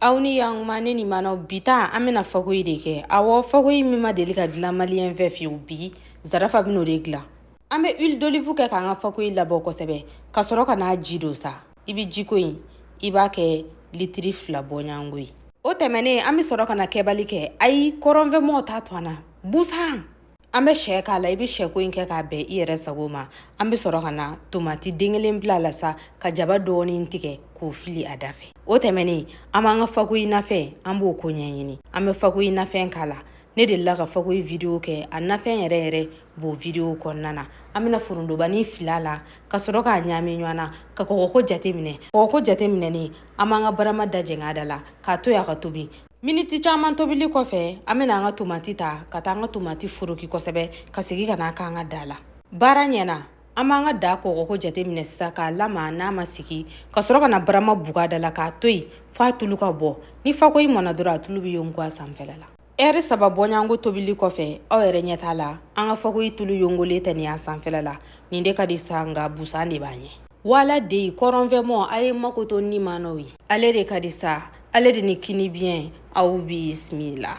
Aw ni yankuma, ne ni manaw. Bi ta, an bɛna fakoyi de kɛ. Awɔ, fakoyi min ma deli ka dilan maliyɛn fɛ fiyewu, bi Zarafa bɛn'o de dilan. An bɛ huile d'olive kɛ k'an ka fakoyi labɔ kosɛbɛ, ka sɔrɔ ka n'a ji don sa. I bɛ jiko in, i b'a kɛ litiri 2 bɔɲɔgɔnko ye. O tɛmɛnen, an bɛ sɔrɔ ka na kɛbali kɛ. Ayi, kɔrɔnfɛmɔgɔ t'a to an na busan. An bɛ sɛ k'a la. I bɛ sɛko in kɛ k'a bɛn i yɛrɛ sago ma. An bɛ sɔrɔ ka na tomati den kelen bila a la sa, ka jaba dɔɔnin tigɛ k'o fili a da fɛ. O tɛmɛnen, an b'an ka fakoyi nafɛn, an b'o ko ɲɛɲini. An bɛ fakoyi nafɛn k'a la. Ne delila ka fakoyi video kɛ, a nafɛn yɛrɛ yɛrɛ b'o video kɔnɔna na. An bɛna forontobanin fili a la, ka sɔrɔ k'a ɲaami ɲɔgɔn na, ka kɔgɔko jateminɛ. Kɔgɔko jateminɛnen, an b'an ka barama da jɛngɛ a da la k'a to yen a ka tobi. Miniti caman tobili kɔfɛ, an bɛna an ka tomati ta, ka taa an ka tomati foroki kosɛbɛ, ka segin ka n'a k'an ka da la. Baara ɲɛna. An b'an ka da kɔgɔko jateminɛ sisan, k'a lama n'a ma sigi, ka sɔrɔ ka na barama buga da la k'a to yen f'a tulu ka bɔ. Ni fakoyi mɔna dɔrɔn, a tulu bɛ yongo a sanfɛla la. Ɛri 3 bɔɲɔgɔnko tobili kɔfɛ, aw yɛrɛ ɲɛ t'a la, an ka fakoyi tulu yongolen tɛ nin y'a sanfɛla la. Nin de ka di sa, nka busan de b'a ɲɛ. Wala de kɔrɔnfɛmɔ, a ye makoto ni manaw ye. Ale de ka di sa, ale de ni kini biɲɛ. Aw bisimila.